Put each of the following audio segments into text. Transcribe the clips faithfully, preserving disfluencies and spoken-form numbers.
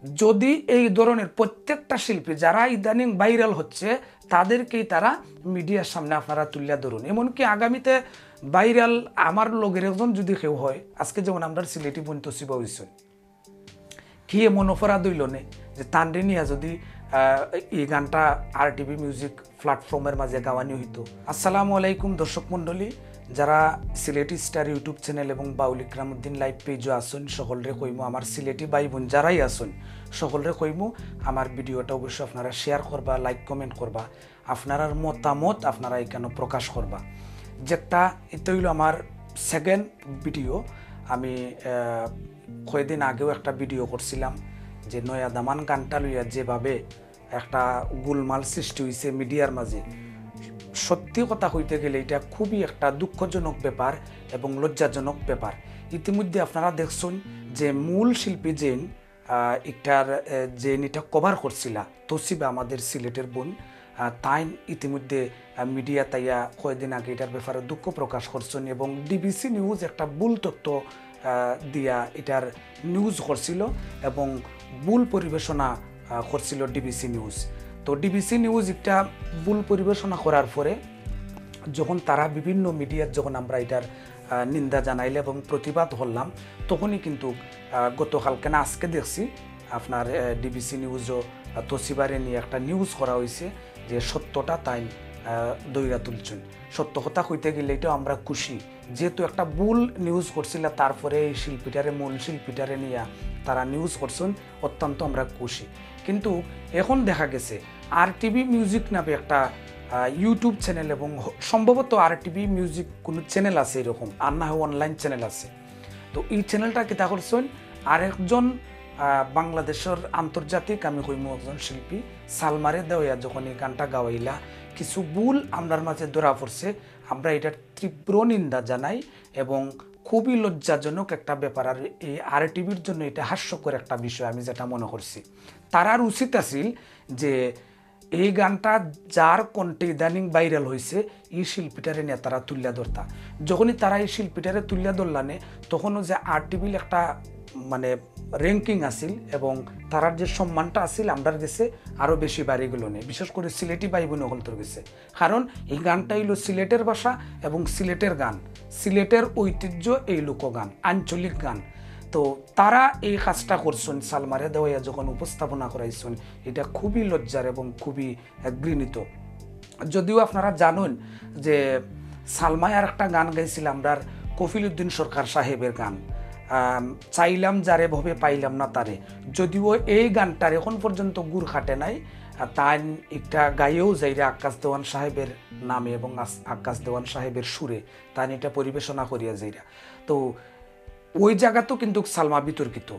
যদি এই ধরনের প্রত্যেকটা শিল্পী যারা ইদানিং ভাইরাল হচ্ছে, তাদেরকেই তারা মিডিয়ার সামনে আপনারা তুলিয়া ধরুন। এমনকি আগামীতে ভাইরাল আমার লগের একজন যদি কেউ হয়, আজকে যেমন আমরার সিলেটি বোন তসিবা হইছেন, কি এমন অপরাধ হইল নে যে তানরে নিয়া যদি, আহ, এই গানটা আরটিভি মিউজিক প্ল্যাটফর্মের মাঝে গাওয়ানি হইতো? আসসালামু আলাইকুম দর্শক মণ্ডলী, যারা সিলেটি স্টার YouTube চ্যানেল এবং বাউল ইকরামউদ্দিন লাইভ পেজও আছইন, সকলরে কইমু, আমার সিলেটি ভাই বোন যারাই আছইন, সকলরে কইমু, আমার ভিডিওটা অবশ্যই আপনারা শেয়ার করবা, লাইক কমেন্ট করবা, আপনারার মতামত আপনারা এখানে প্রকাশ করবা। যেটা এটা হইল আমার সেকেন্ড ভিডিও। আমি, আহ, কয়েকদিন আগেও একটা ভিডিও করছিলাম যে নয়া দামান গানটা লইয়া যেভাবে একটা গোলমাল সৃষ্টি হইছে মিডিয়ার মাঝে। সত্যি কথা কইতে গেলে এটা খুবই একটা দুঃখজনক ব্যাপার এবং লজ্জাজনক ব্যাপার। ইতিমধ্যে আপনারা দেখছেন যে মূল শিল্পী যেন, আহ, একটার, আহ, যেন এটা কভার করছিলা তসিবা, আমাদের সিলেটের বোন, আহ, তাইন ইতিমধ্যে, আহ, মিডিয়াত আইয়া কয়েকদিন আগে এটার ব্যাপারে দুঃখ প্রকাশ করছেন এবং ডিবিসি নিউজ একটা ভুল তথ্য, আহ, দিয়া এটার নিউজ করছিল এবং ভুল পরিবেশনা, আহ, করছিল ডিবিসি নিউজ। তো ডিবিসি নিউজ একটা ভুল পরিবেশনা করার পরে যখন তারা বিভিন্ন মিডিয়াত যখন আমরা এটার, আহ, নিন্দা জানাইলে এবং প্রতিবাদ করলাম, তখনই কিন্তু, আহ, গতকালকে না আজকে দেখছি আপনার, আহ, ডিবিসি নিউজও, আহ, তসিবারে নিয়ে একটা নিউজ করা হইছে যে সত্যটা তাইন, আহ, দইরা তুলছেন। সত্য কথা কইতে গেলে এটাও আমরা খুশি, যেহেতু একটা ভুল নিউজ করছিল, তারপরে এই শিল্পীটারে, মূল শিল্পীটারে নিয়া তারা নিউজ করছেন, অত্যন্ত আমরা খুশি। কিন্তু এখন দেখা গেছে আরটিভি মিউজিক নামে একটা, আহ, YouTube চ্যানেল এবং হ-, সম্ভবত আরটিভি মিউজিক কোনো চ্যানেল আছে এরকম, আর না হয় অনলাইন চ্যানেল আছে। তো এই চ্যানেলটা কিতা করছেন, আরেকজন, আহ, বাংলাদেশের আন্তর্জাতিক, আমি কইমু, একজন শিল্পী সালমারে দেওয়া যখন এই গানটা গাওয়াইলা, কিছু ভুল আমরার মাঝে ধরা পড়ছে, আমরা এটার তীব্র নিন্দা জানাই এবং খুবই লজ্জাজনক একটা ব্যাপার। আর এই আরটিভির জন্য এটা হাস্যকর একটা বিষয়, আমি যেটা মনে করছি। তারার উচিত আছিল যে এই গানটা যার কণ্ঠে ইদানিং ভাইরাল হইছে, এই শিল্পীটারে নিয়ে তারা তুলিয়া ধরতা। যখনই তারা এই শিল্পীটারে তুলিয়া ধরলা নে, তখনও যে আরটিভির একটা মানে র‍্যাঙ্কিং আছিল এবং তারার যে সম্মানটা আছিল আমরার গেছে আরও বেশি বাড়ি গেল নে, বিশেষ করে সিলেটি ভাই বোন অকলতর গেছে। কারণ এই গানটা হইল সিলেটের ভাষা এবং সিলেটের গান, সিলেটের ঐতিহ্য এই লোকগান, আঞ্চলিক গান। তো তারা এই কাজটা করছেন, সালমারে দেওয়াইয়া যখন উপস্থাপনা করাইছেন, এটা খুবই লজ্জার এবং খুবই, আহ, ঘৃণিত। যদিও আপনারা জানেন যে সালমায় আর একটা গান গাইছিল আমরার কফিল উদ্দিন সরকার সাহেবের গান, আম, চাইলাম যারে ভবে পাইলাম না তারে। যদিও এই গানটার এখন পর্যন্ত গুর খাটে নাই, আর তাইন একটা গাইয়েও যাইরা আক্কাস দেওয়ান সাহেবের নামে এবং আস-, আক্কাস দেওয়ান সাহেবের সুরে তাইন এটা পরিবেশনা করিয়া যাইরা। তো ওই জায়গাতেও কিন্তু সালমা বিতর্কিত।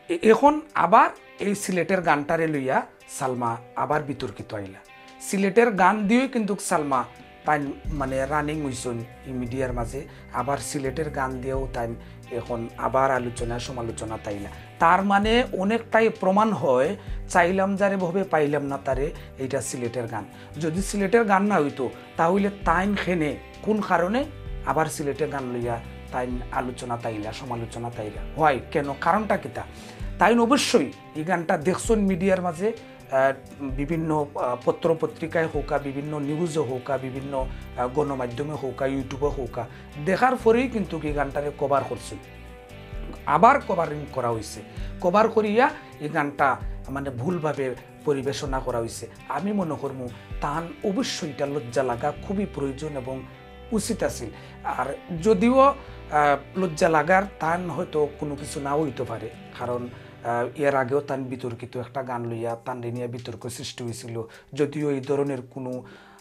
এ-, এখন আবার এই সিলেটের গানটারে লইয়া সালমা আবার বিতর্কিত আইলা। সিলেটের গান দিয়েই কিন্তু সালমা তাইন মানে রানিং হইছইন এই মিডিয়ার মাঝে, আবার সিলেটের গান দিয়েও তাইন এখন আবার আলোচনা সমালোচনা তাইলা। তার মানে অনেকটাই প্রমাণ হয়, চাইলাম যারে ভবে পাইলাম না তারে, এইটা সিলেটের গান। যদি সিলেটের গান না হইতো, তাহলে তাইন খেনে কোন কারণে আবার সিলেটের গান লইয়া তাইন আলোচনা তাইলা, সমালোচনা তাইলা? হয় কেন? কারণটা কিতা? তাইন অবশ্যই এই গানটা দেখছইন মিডিয়ার মাঝে, আহ, বিভিন্ন, আহ, পত্র পত্রিকায় হোকা, বিভিন্ন নিউজে হোকা, বিভিন্ন, আহ, গণমাধ্যমে হোকা, YouTube-এ হোকা, দেখার পরেই কিন্তু এই গানটারে কভার করছইন। আবার কভারিং করা হইছে, কভার করিয়া এই গানটা মানে ভুলভাবে পরিবেশনা করা হইছে। আমি মনে করমু তান অবশ্যই এটা লজ্জা লাগা খুবই প্রয়োজন এবং উচিত আছিল। আর যদিও, আহ, লজ্জা লাগার তান হয়তো কোনো কিছু নাও হইতে পারে, কারণ, আহ, এর আগেও তান বিতর্কিত একটা গান লইয়া তান নিয়ে বিতর্ক সৃষ্টি হয়েছিল। যদিও এই ধরনের কোনো,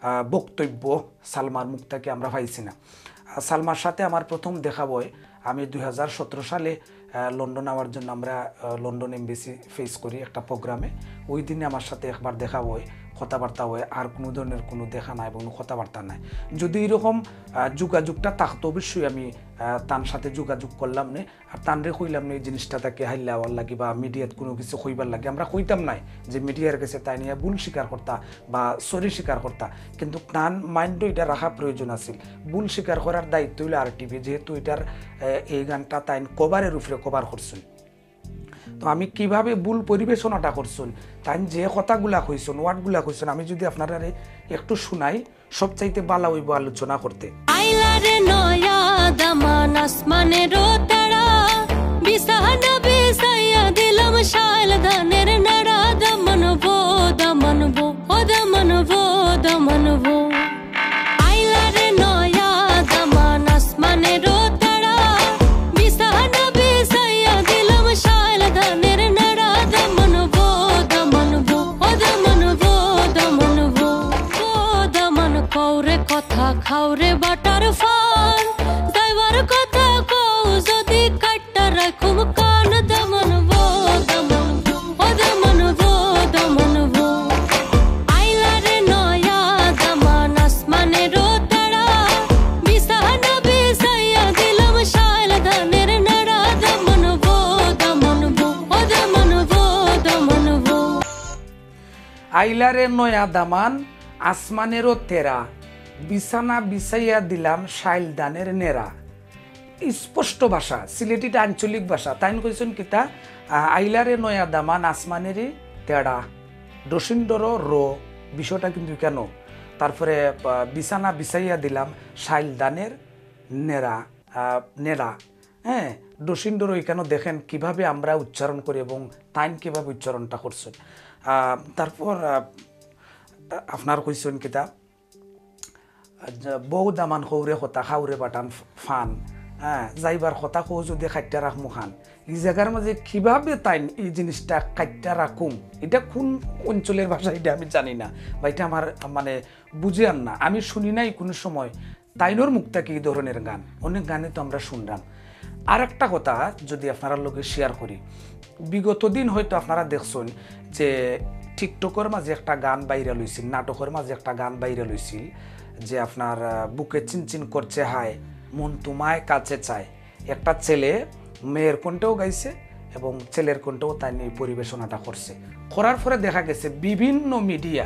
আহ, বক্তব্য সালমার মুখ থেকে আমরা পাইছি না। আহ, সালমার সাথে আমার প্রথম দেখা হয় আমি দুই হাজার সতেরো সালে, আহ, লন্ডন আওয়ার জন্য আমরা, আহ, লন্ডন এমবেসি ফেস করি একটা প্রোগ্রামে। ওই দিনে আমার সাথে একবার দেখা হয়, কথাবার্তা হয়, আর কোনো ধরনের কোনো দেখা নাই এবং কোনো কথাবার্তা নাই। যদি এরকম, আহ, যোগাযোগটা থাকতো, অবশ্যই আমি, আহ, তার সাথে যোগাযোগ করলাম নে, আর তানরে কইলাম নে এই জিনিসটা তাকে হাইল্লা হওয়ার লাগি বা মিডিয়াত কোনো কিছু কইবার লাগি। আমরা কইতাম নাই যে মিডিয়ার গেছে তাই নিয়ে ভুল স্বীকার করতা বা সরি স্বীকার করতা, কিন্তু তান মাইন্ডও এটা রাখা প্রয়োজন আছিল। ভুল স্বীকার করার দায়িত্ব হইল আরটিভি, যেহেতু এটার, আহ, এই গানটা তাইন কভারের উপরে কভার করছইন। তো আমি কিভাবে ভুল পরিবেশনাটা করছইন, তাইন যে কথাগুলা কইছইন, ওয়ার্ডগুলা কইছইন, আমি যদি আপনারারে একটু শুনাই, সবচাইতে ভালা অইবো আলোচনা করতে। আইলা রে নয়া দামান আসমানেরও তারা, বিছানা বিছাইয়া দিলাম শাল ধানের নাড়া, দামান বো, দামান বো, ও দামান বো, দামান বো। আইলা রে নয়া দামান আসমানেরও তারা, বিছানা বিছাইয়া দিলাম শাল ধানের নাড়া, দামান বো, দামান বো, ও দামান বো, দামান বো, ও দামান কওরে কথা খাওরে বাটার ফান, যাইবার কথা কও যদি কাট্টা রাখুম কান, দামান বো, দামান বো, ও দামান বো, দামান বো। আইলা রে নয়া দামান আসমানেরও তারা, বিছানা বিছাইয়া দিলাম শাল ধানের নাড়া, দামান বো, দামান বো, ও দামান বো, দামান বো। আইলা রে নয়া দামান আসমানেরও তেরা, বিছানা বিছাইয়া দিলাম শাইল ধানের নেরা। স্পষ্ট ভাষা, সিলেটিটা আঞ্চলিক ভাষা। তাইন কইছইন কিতা, আ, আইলা রে নয়া দামান আসমানেরই তেরা, ডসিন্দর র, বিষয়টা কিন্তু কেন? তারপরে, আ, বিছানা বিছাইয়া দিলাম শাইল ধানের নেরা, আ, নেরা। হ্যাঁ, ডসিন্দর এখানে দেখেন কিভাবে আমরা উচ্চারণ করি এবং তাইন কিভাবে উচ্চারণটা করছইন। আ, তারপর, আ, আপনার কইছইন কিতা, আ, বউ দামান কওরে কথা খাওরে বাটার ফান, হ্যাঁ, যাইবার কথা কও যদি কাট্টা রাখমু কান। ই জাগার মাঝে কিভাবে তাইন ই জিনিসটা কাট্টা রাখুম, ইটা কুন অঞ্চলের ভাষা ইটা আমি জানি না, বা ইটা আমার মানে বুঝিয়ার না, আমি শুনি নাই কুনু সময় তাইনর মুখ থাকি ই ধরনের গান। অনেক গানই তো আমরা শুনরাম। আরেকটা কথা যদি আপনারার লগে share করি, বিগত দিন হয়তো আপনারা দেখছইন যে TikTok-র মাঝে একটা গান viral অইছিল, নাটকর মাঝে একটা গান viral অইছিল যে আপনার, আহ, বুকে চিনচিন করছে হায়, মন তোমায় কাছে চায়। একটা ছেলে মেয়ের কণ্ঠেও গাইছে এবং ছেলের কণ্ঠেও তাইন ই পরিবেশনাটা করছে। করার পরে দেখা গেছে বিভিন্ন media,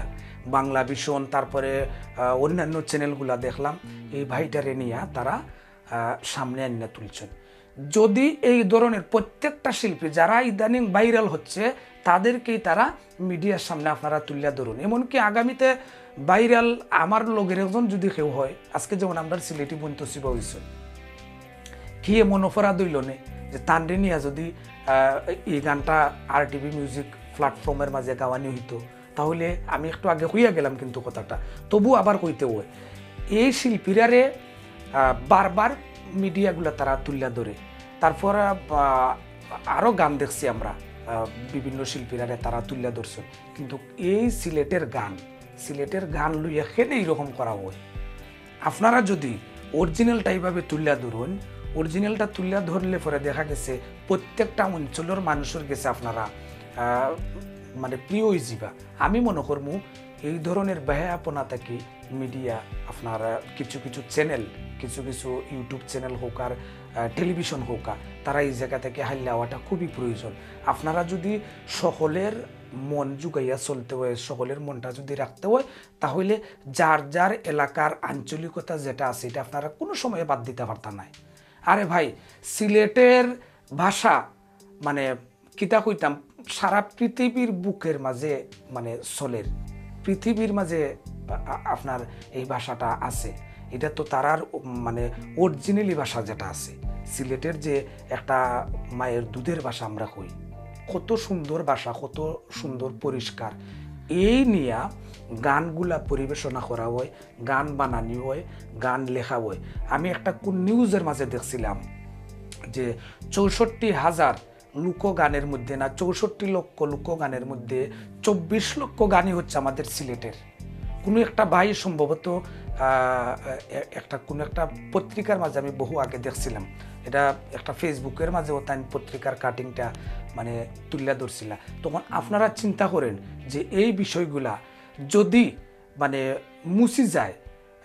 বাংলা ভিশন, তারপরে, আহ, অন্যান্য channel-গুলা দেখলাম, এই ভাইটারে নিয়া তারা, আহ, সামনে আনিয়া তুলছইন। যদি এই ধরনের প্রত্যেকটা শিল্পী যারা ইদানিং viral হচ্ছে, তাদেরকেই তারা media-র সামনে আপনারা তুলিয়া ধরুন। এমনকি আগামীতে viral আমার লগের একজন যদি কেউ হয়, আজকে যেমন আমরার সিলেটি বইন তসিবা অইছইন, কি এমন অপরাধ অইলো নে যে তানরে নিয়া যদি, আহ, এই গানটা আর টিভি মিউজিক platform-এর মাঝে গাওয়ানি অইতো, তাহলে আমি একটু আগে কইয়া গেলাম কিন্তু কথাটা, তবু আবার কইতে হয়, এই শিল্পীরারে, আহ, বারবার media-গুলা তারা তুলিয়া ধরে। তারপর, আহ, আরো গান দেখছি আমরা, আহ, বিভিন্ন শিল্পীরারে তারা তুলিয়া ধরছে, কিন্তু এই সিলেটের গান, সিলেটের গান লইয়া কেনে এইরকম করা হয়? আপনারা যদি original-টা এইভাবে তুলিয়া ধরুন, original-টা তুলিয়া ধরলে পরে দেখা গেছে প্রত্যেকটা অঞ্চলের মানুষের গেছে আপনারা, আহ, মানে প্রিয় অইযিবা। আমি মনে করমু এই ধরনের বেহায়াপনা থাকি media, আপনার, আহ, কিছু কিছু channel, কিছু কিছু YouTube channel হোক আর, আহ, television হোক আর, তারা এই জায়গা থাকি হাইল্লা অওয়াটা খুবই প্রয়োজন। আপনারা যদি সকলের মন জুগাইয়া চলতে হয়, সকলের মনটা যদি রাখতে হয়, তাহলে যার যার এলাকার আঞ্চলিকতা যেটা আছে, এটা আপনারা কোনো সময়ে বাদ দিতা পারতা নায়। আরে ভাই, সিলেটের ভাষা, মানে, কিতা কইতাম, সারা পৃথিবীর বুকের মাঝে, মানে, চলের, পৃথিবীর মাঝে আ-, আ-, আপনার এই ভাষাটা আছে। এটা তো তারার, উম, মানে, originally ভাষা যেটা আছে, সিলেটের যে একটা মায়ের দুধের ভাষা আমরা কই, কত সুন্দর ভাষা, কত সুন্দর পরিষ্কার। এই নিয়া গানগুলা পরিবেশনা করা হয়, গান বানানি হয়, গান লেখা হয়। আমি একটা কোন news-এর মাঝে দেখছিলাম যে চৌষট্টি হাজার লোকগানের মধ্যে, না, চৌষট্টি লক্ষ লোকগানের মধ্যে চব্বিশ লক্ষ গানই হচ্ছে আমাদের সিলেটের। কোনো একটা ভাই সম্ভবত, আহ, এ-, একটা, কোনো একটা পত্রিকার মাঝে আমি বহু আগে দেখছিলাম, এটা একটা Facebook-এর মাঝে ওতাইন পত্রিকার cutting-টা মানে তুলিয়া ধরছিলা। তখন আপনারা চিন্তা করেন যে এই বিষয়গুলা যদি মানে মুছি যায়,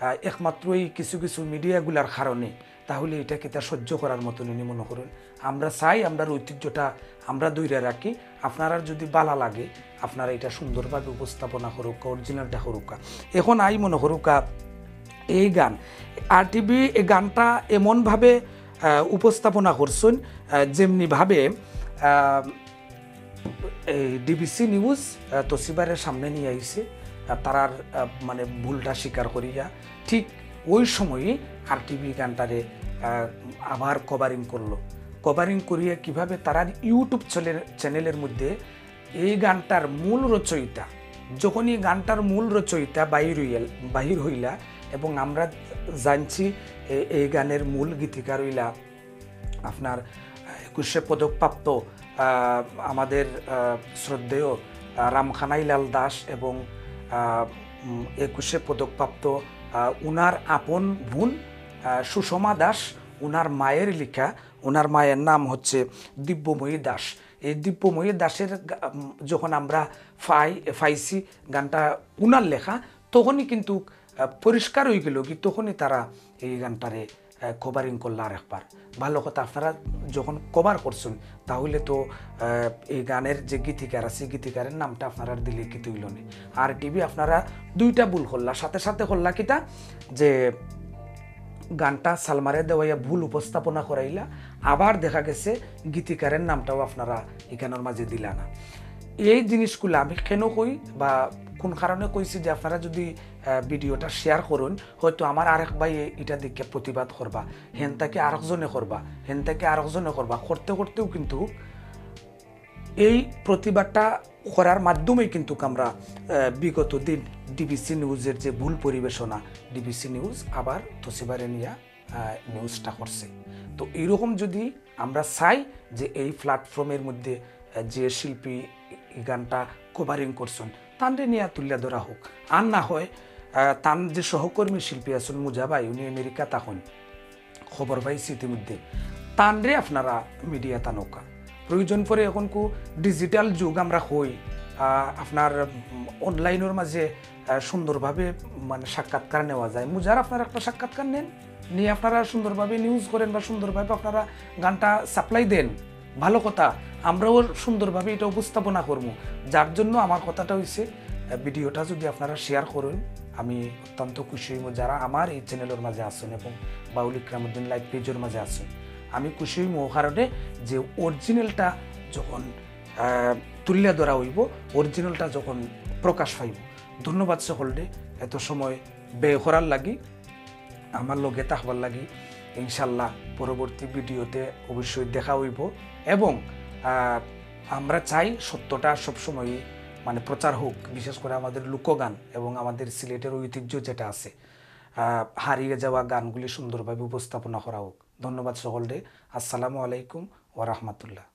আহ, একমাত্র এই কিছু কিছু media-গুলার কারণে, তাহলে এটা কিতা সহ্য করার মতন ইনি মনে করুন? আমরা চাই আমরার ঐতিহ্যটা আমরা ধইরা রাখি। আপনারার যদি বালা লাগে, আপনারা এটা সুন্দরভাবে উপস্থাপনা করুক্কা, original-টা করুক্কা। এখন আই মনে করুক্কা এই গান, আর টিভি এই গানটা এমনভাবে, আহ, উপস্থাপনা করছইন, আহ, যেমনিভাবে, আহ, এই ডিবিসি নিউজ, আহ, তসিবারে সামনে নিয়া আইছে, আহ, তারার, আহ, মানে ভুলটা স্বীকার করিয়া ঠিক ওই সময়ই আরটিভি গানটারে, আহ, আবার কভারিং করলো। কভারিং করিয়া কিভাবে তারার YouTube চ্যানেল, চ্যানেলের মধ্যে এই গানটার মূল রচয়িতা, যখন এই গানটার মূল রচয়িতা বাহির হইল, বাহির হইলা, এবং আমরা জানছি এ-, এই গানের মূল গীতিকার হইলা আপনার একুশে পদকপ্রাপ্ত, আহ, আমাদের, আহ, শ্রদ্ধেয়, আহ, রামখানাইলাল দাস এবং, আহ, উম, একুশে পদকপ্রাপ্ত, আহ, উনার আপন বোন, আহ, সুষমা দাস, উনার মায়ের লেখা, উনার মায়ের নাম হচ্ছে দিব্যময়ী দাস। এই দিব্যময়ী দাসের গা-, উম, যখন আমরা ফাই-, ফাইসি গানটা উনার লেখা, তখনই কিন্তু, আহ, পরিষ্কার হয়ে গেল কি তখনই তারা এই গানটারে, আহ, কভারিং করলা আরেকবার। ভালো কথা, আপনারা যখন কভার করছেন, তাহলে তো, আহ, এই গানের যে গীতিকার আছে, গীতিকারের নামটা আপনারা দিলে কি তৈল নেই। আরটিভি আপনারা দুইটা ভুল করলা, সাথে সাথে করলা কিতা, যে গানটা সালমারে দেওয়াইয়া ভুল উপস্থাপনা করাইলা, আবার দেখা গেছে গীতিকারের নামটাও আপনারা এখানের মাঝে দিলা না। এই জিনিসগুলো আমি কেন কই বা কোন কারণে কইছি যে আপনারা যদি, আহ, ভিডিওটা শেয়ার করুন, হয়তো আমার আরেক ভাই এটা দেখে প্রতিবাদ করবা, হেন তাকে আরেকজনে করবা, হেন তাকে আরেকজনে করবা, করতে করতেও কিন্তু এই প্রতিবাদটা করার মাধ্যমেই কিন্তু আমরা, আহ, বিগত দিন ডিবিসি নিউজের যে ভুল পরিবেশনা, ডিবিসি নিউজ আবার তসিবারে নিয়া, আহ, নিউজটা করছে। তো এইরকম যদি আমরা চাই যে এই প্ল্যাটফর্মের মধ্যে, আহ, যে শিল্পী এই গানটা কভারিং করছেন, তানরে নিয়ে তুলিয়া ধরা হোক, আর না হয়, আহ, তান যে সহকর্মী শিল্পী আছেন মুজা ভাই, উনি আমেরিকা তখন খবর পাইছি ইতিমধ্যে, তানরে আপনারা মিডিয়া তানকা। প্রয়োজন পড়ে এখন কু ডিজিটাল যুগ আমরা হই, আহ, আপনার, উম, অনলাইনের মাঝে, আহ, সুন্দরভাবে মানে সাক্ষাৎকার নেওয়া যায়। মুজার আপনারা একটা সাক্ষাৎকার নেন, নিয়ে আপনারা সুন্দরভাবে নিউজ করেন বা সুন্দরভাবে আপনারা গানটা সাপ্লাই দেন, ভালো কথা, আমরাও সুন্দরভাবে এটা উপস্থাপনা করবো। যার জন্য আমার কথাটা হইছে, আহ, ভিডিওটা যদি আপনারা শেয়ার করেন, আমি অত্যন্ত খুশি হইব। যারা আমার এই চ্যানেলের মাঝে আছেন এবং বাউল ইকরামউদ্দিন লাইভ পেজের মাঝে আছেন, আমি খুশি হইব ও কারণে যে অরিজিনালটা যখন, আহ, তুলিয়া ধরা হইব, অরিজিনালটা যখন প্রকাশ পাইব। ধন্যবাদ সকলরে এত সময় ব্যয় করার লাগি, আমার লগে থাকবার লাগি। ইনশাল্লাহ পরবর্তী ভিডিওতে অবশ্যই দেখা হইব এবং, আহ, আমরা চাই সত্যটা সবসময়ই মানে প্রচার হোক, বিশেষ করে আমাদের লোকগান এবং আমাদের সিলেটের ঐতিহ্য যেটা আছে, আহ, হারিয়ে যাওয়া গানগুলি সুন্দরভাবে উপস্থাপনা করা হোক। ধন্যবাদ সকলরে। আসসালামু আলাইকুম ওয়া রাহমাতুল্লাহ।